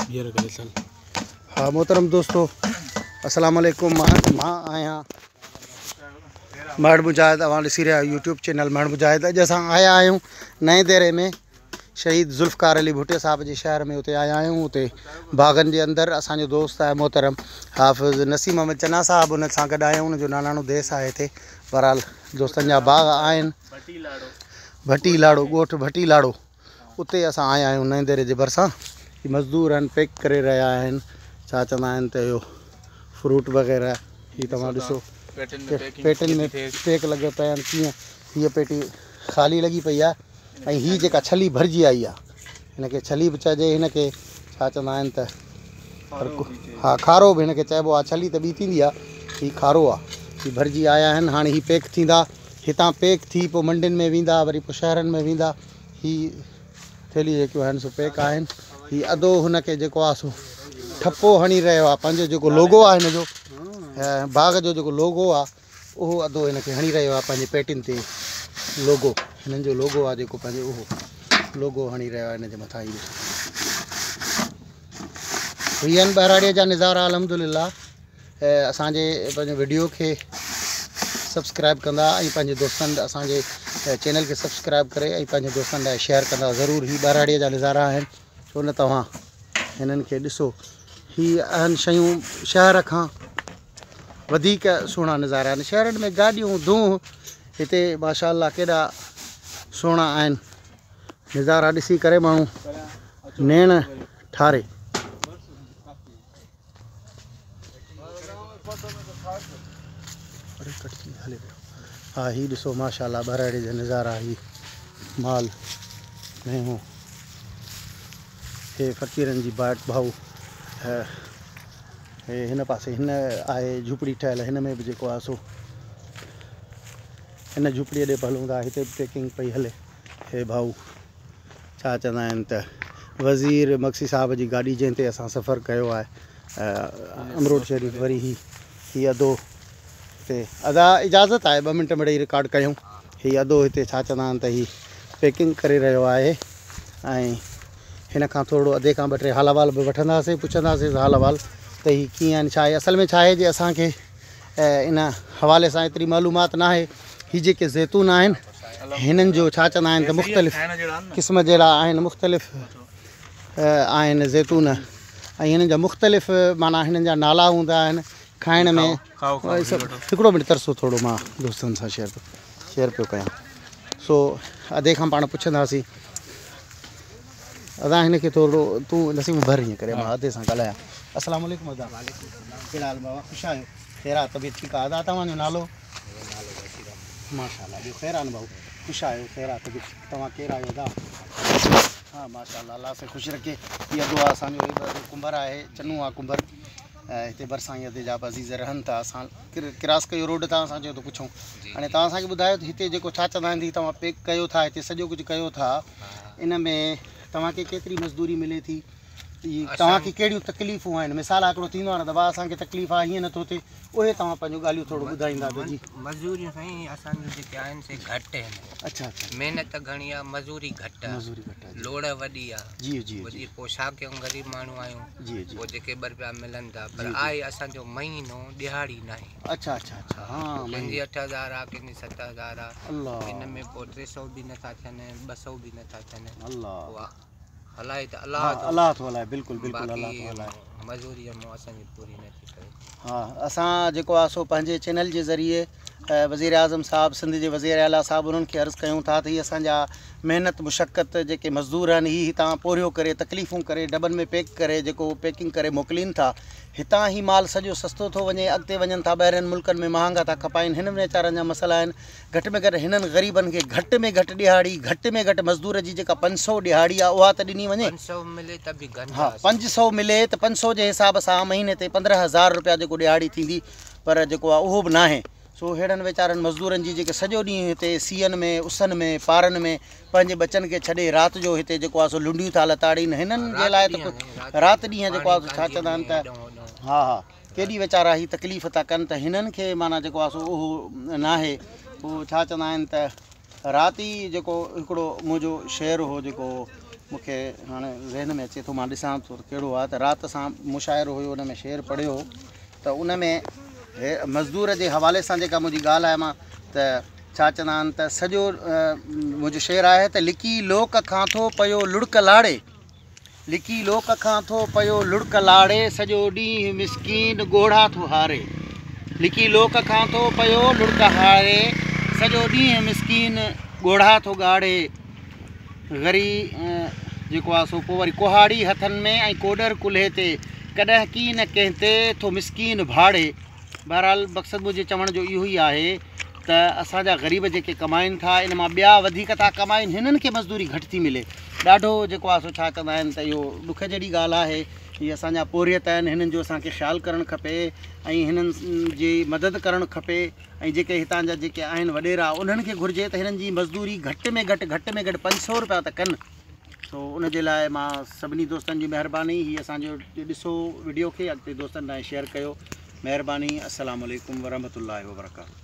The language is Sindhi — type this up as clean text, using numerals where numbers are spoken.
ٻيهر ڪري چل. ها محترم دوستو السلام عليڪم مان مان آهيان مهڙ مجاهد اوهان ڏسي رهيا آهيو يوٽيوب چينل مهڙ مجاهد اڄ اسان آيا آهيون نئين ديري ۾ شهيد ذوالفقار علي ڀٽي صاحب جي شهر ۾ اتي آيا آهيون اتي باغن جي اندر اسانجو دوست آهي محترم حافظ نسيم احمد چنا صاحب ان سان گڏ آهيون ان جو ناناڻو ديس آهي هتي بهرحال دوستن جا باغ آهن ڀٽي لاڙو ڳوٺ ڀٽي لاڙو اتي اسان آيا آهيون نئين ديري جي ڀرسان هي مزدور آهن پيڪ ڪري رهيا آهن ڇا چوندا آهن ته اهو فروٽ وغيره هي توهان ڏسو پيٽين ۾ پيڪ لڳا پيا آهن ڪيئن هيء پيٽي خالي لڳي پئي آهي ۽ هي جيڪا ڇلي ڀرجي آئي آهي هن کي ڇلي به چئجي هن کي ڇا چوندا آهن ته ها کارو به هن کي چئبو آهي ڇلي ته ٻي ٿيندي آهي هي کارو آهي هي ڀرجي آيا آهن هاڻي هي پيڪ ٿيندا هتان پيڪ ٿي پوء منڊين ۾ ويندا وري پوء شهرن ۾ ويندا. هي ٿيلهيون جيڪيون آهن سو پيڪ آهن. هي ادو هن کي جيڪو آهي سو ٺپو هڻي رهيو آهي پنهنجو جيڪو لوگو آهي هن جو باغ جو جيڪو لوگو آهي اهو ادو هن کي هڻي رهيو آهي پنهنجي پيٽين تي لوگو هنن جو لوگو آهي جيڪو پنهنجو اهو لوگو هڻي رهيو آهي هن جي مٿان هي ڏسو هي آهن ٻهراڙيء جا نظارا الحمدلله اسان جي پنهنجي وڊيو کي سبسڪرائب ڪندا ۽ پنهنجي دوستن اسان جي چينل کي سبسڪرائب ڪري ۽ پنهنجي دوستن لاء شيئر ڪندا ضرور هي ٻهراڙي جا نظارا آهن ڇو نه توهان هنن کي ڏسو هي آهن شيون شهر کان وڌيڪ سهڻا نظارا آهن شهرن ۾ گاڏيون دونهون هتي ماشاء الله ڪيڏا سهڻا آهن نظارا ڏسي ڪري ماڻهو نيڻ ٺاري. ها هي ڏسو ماشاءالله ٻهراڙي جا نظارا هي مال مينهون هي فقيرن جي باٽ ڀائو هي هن پاسي هن آهي جهوپڙي ٺهيل هن ۾ به جيڪو آهي سو هن جهوپڙي ڏي به هلون ٿا هتي به پيڪنگ پئي هلي هي ڀائو ڇا چوندا آهن ته وزير مگسي صاحب جي گاڏي جنهن تي اسان سفر ڪيو آهي امروٽ شريف وري هي هي ادو هتي ادا اجازت آهي ٻه منٽ مڙئي رڪارڊ ڪيون هي ادو هتي ڇا چوندا آهن ته هي پيڪنگ ڪري رهيو آهي ۽ هن کان ٿورڙو ادي کان ٻه ٽي حال احوال به وٺنداسين پڇنداسين حال احوال ته هي ڪيئن آهن ڇا آهي اصل ۾ ڇا آهي جي اسانکي ان حوالي سان ايتري معلومات ناهي. هي جيڪي زيتون آهن هنن جو ڇا چوندا آهن ته مختلف قسم جهڙا آهن مختلف آهن زيتون ۽ هنن جا مختلف معنيٰ هنن جا نالا هوندا آهن کائڻ ۾ هڪڙو منٽ ترسو ٿورو مان دوستن سان شيئر شيئر پيو ڪيان سو ادي کان پاڻ پڇنداسين ادا هن کي ٿورڙو تون نسيم ڀر ائين ڪري مان ادي سان ڳالهايان السلام عليڪم ادا وعليڪم السلام ڪهڙا حال بابا خوش آهيو خير آ طبيعت ٺيڪ آ ادا توهان جو نالو منهنجو نالو بشير احمد ماشاءالله ٻيو خير آ نه ڀائو خوش آهيو خير آ طبيعت توهان ڪير آهيو ادا ها ماشاءالله الله سائين خوش رکي هي ادو آ اسان جو هي ڪنڀر آهي چنو آ ڪنڀر هتي ڀرسان ئي ادي جا به عزيز رهن ٿا اسان ڪراس ڪيو روڊ تان اسان چيو ته پڇون هاڻي توهان اسان کي ٻڌايو ته هتي جيڪو ڇا چوندا آهن ته توهان پيڪ ڪيو ٿا هتي سڄو ڪجهه ڪيو ٿا ان ۾ توهان کي ڪيتري مزدوري ملي ٿي توهان کي ڪهڙيون تڪليفون آهن مثال هڪڙو ٿيندو آهي نه ته ڀاء اسان کي تڪليف آهي هيئن نٿو ٿئي اهي توهان پنهنجون ڳالهيون ٿورو ٻڌائيندا ته جي. مزوريون سائين اسان جون جيڪي آهن سي گهٽ آهن. اڇا اڇا. محنت گهڻي آهي مزوري گهٽ آهي. مزوري گهٽ آهي. لوڙ وڏي آهي. جي جي پوء جي پوء ڇا ڪيون غريب ماڻهو آهيون. جي جي. پوء جيڪي ٻه رپيا ملن ٿا پر آهي اسان جو مهينو ڏهاڙي ناهي. اڇا اڇا اڇا ها ڪنهن جي 8000 آ ڪنهن جي 7000 آ. الله. ان ۾ پوء 300 به نٿا ٿين 200 به نٿا ٿين. الله. پوء هلائي ته الله ها ٿو. الله ٿو هلائي بلڪل بلڪل الله ٿو هلائي. باقي مزوري مون اسان جي پوري نه ٿي پئي. ها اسان جيڪو آ سو پنهنجي چينل جي ذريعي وزير اعظم صاحب سنڌ جي وزير اعليٰ صاحب انهن کي عرض ڪيون ٿا ته هي اسان جا محنت مشقت جيڪي مزدور آهن هي هتان پورهيو ڪري تڪليفون ڪري ڊٻن ۾ پيڪ ڪري جيڪو پيڪنگ ڪري موڪلين ٿا هتان هي مال سڄو سستو ٿو وڃي اڳتي وڃن ٿا ٻاهرين ملڪن ۾ مهانگا ٿا کپائين هنن ويچارن جا مسئلا آهن گهٽ ۾ گهٽ هنن غريبن کي گهٽ ۾ گهٽ ڏهاڙي گهٽ ۾ گهٽ مزدور جي جيڪا 500 ڏهاڙي آ اها ته ڏني وڃي. 500 ملي ته به گهٽ ها آ. 500 ملي ته 500 جي حساب سان مهيني تي 15000 رپيا جيڪو ڏهاڙي ٿيندي پر جيڪو آ اهو به ناهي سو ههڙن ويچارن مزدورن جي جيڪي سڄو ڏينهن هتي سيئن ۾ اسن ۾ پارن ۾ پنهنجي ٻچن کي ڇڏي رات جو هتي جيڪو آ سو لنڊيون ٿا لتاڙين هنن جي لاء ته رات ڏينهن جيڪو آ سو ڇا چوندا آهن ته ها ها ڪيڏي ويچارا هي تڪليف ٿا ڪن ته هنن کي معنيٰ جيڪو آهي سو اهو ناهي هو ڇا چوندا آهن ته رات ئي جيڪو هڪڙو منهنجو شعر هو جيڪو مون کي هاڻي ذهن ۾ اچي ٿو مان ڏسان ٿو ته ڪهڙو آهي ته رات اسان مشاعرو هيو ان ۾ شعر پڙهيو هو ته ان ۾ مزدور جي حوالي سان جيڪا منهنجي ڳالهه آهي مان ته ڇا چوندا آهن ته سڄو منهنجو شعر آهي ته لڪي لوڪ کان ٿو پيو لڙڪ لاڙي لڪي لوڪ کان ٿو پيو لڙڪ لاڙي سڄو ڏينهن مسڪين ڳوڙها ٿو هاري لڪي لوڪ کان ٿو پيو لڙڪ هاري سڄو ڏينهن مسڪين ڳوڙها ٿو ڳاڙي غري جيڪو آ سو پوء وري ڪهاڙي هٿن ۾ ۽ ڪوڏر ڪلهي تي ڪڏهن ڪي نه ڪنهن تي ٿو مسڪين ڀاڙي. بهرحال مقصد منهنجي چوڻ جو اهو ئي آهي ته اسان جا غريب جيڪي ڪمائن ٿا ان مان ٻيا وڌيڪ ٿا ڪمائن هنن کي مزدوري گهٽ ٿي ملي ڏاڍو جيڪو آ سو ڇا چوندا آهن ته اهو ڏک جهڙي ڳالهه آهي هي اسان جا پورهيت آهن هنن جو اسان کي خيال ڪرڻ کپي ۽ هنن جي مدد ڪرڻ کپي ۽ جيڪي هتان جا جيڪي آهن وڏيرا انهن کي گهرجي ته هنن جي مزدوري گهٽ ۾ گهٽ گهٽ ۾ گهٽ 500 روپيا ته ڪن سو ان جي لاء مان سڀني دوستن جي مهرباني هي اسان جو ڏسو وڊيو کي اڳتي دوستن تائين شيئر ڪيو مهرباني السلام عليڪم ورحمة الله وبرڪاته.